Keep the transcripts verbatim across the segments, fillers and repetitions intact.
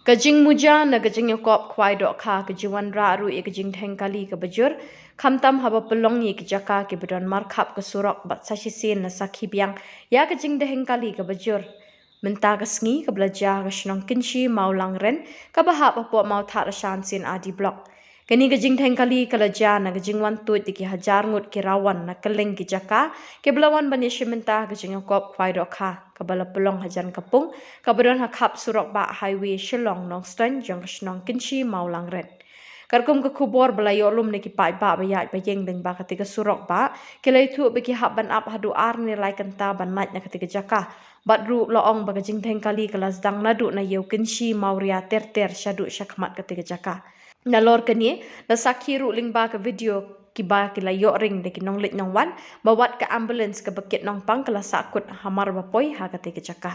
Ka jingmuja na ka jingïakop khwai dohkha ka jingwan rah ruh ïa ka jingdheng kali kaba jur, khamtam haba pynlong ïa ki jaka kiba don markhap ka surok bad sa shisien na sakhi biang ïa ka jingdheng kali kaba jur. Mynta ka sngi kaba la jia ha ka shnong Kynshi Mawlangren kaba hap hapoh Mawthadraishan C&RD Block. Kane ka jingdheng kali ka la jia na ka jingwan tuid da ki hajar ngut ki rawan na kylleng ki jaka kiba la wan ban ïashim bynta ha ka jingïakop khwai dohkha kaba la pynlong hajan ka pung kaba don ha khap surok bah highway Shillong Nongstoiñ jong ka shnong Kynshi Mawlangren. Katkum ka khubor ba la ïoh lum na ki paidbah ba ïaid ba ïeng lyngba kata ka surok bah, ki la ïathuh ba ki hap ban ap haduh ar ne lai kynta ban lait na kata ka jaka. Bad ruh la ong ba ka jingdheng kali ka la sdang naduh na Ïew Kynshi Mawria ter ter shaduh shakhmat kata ka jaka. Nalor kane, la sakhi ruh lyngba ka video kiba ki la ïoh ring da ki nongleit nongwan ba wat ka ambulance kaba kit nongpang ka la sahkut hamar ba poi ha kata ka jaka.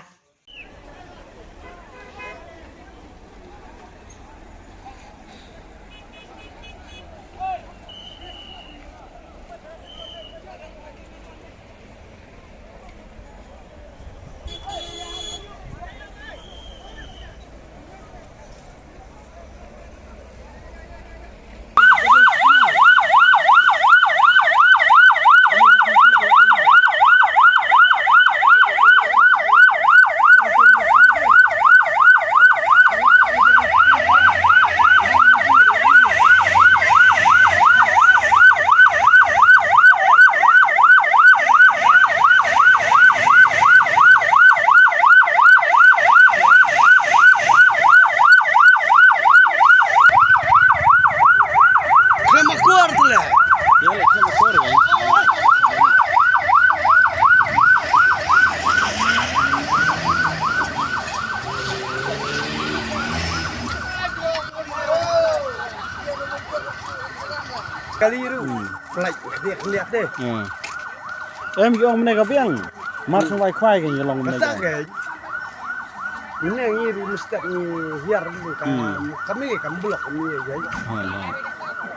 Khlem akor tu le. Ïa le khlem akor ïa. Kali ruh. Hmm. Pelaih khyndiat khyndiat deh. Hmm. Em ki ong mynne ka biang. Mar sngewbha khwai ka ngi long mynne. Mynne ngi ruh mesti ngi hiar dulu ka. Hmm. Kami kam blok kami ya. Hoi, hoi.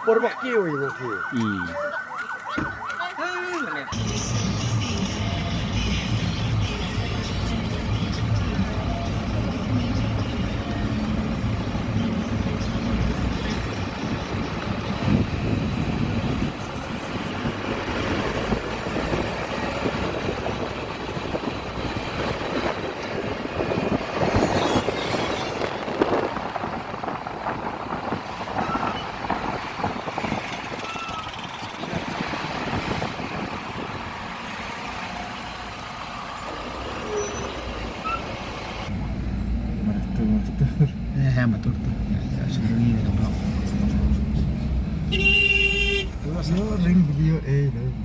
Por bak kiew ina ki. Hmm. Matur, matur. Eh, eh, matur tu. Ya, ya, sendiri ni, dok. Ring video, eh, dah.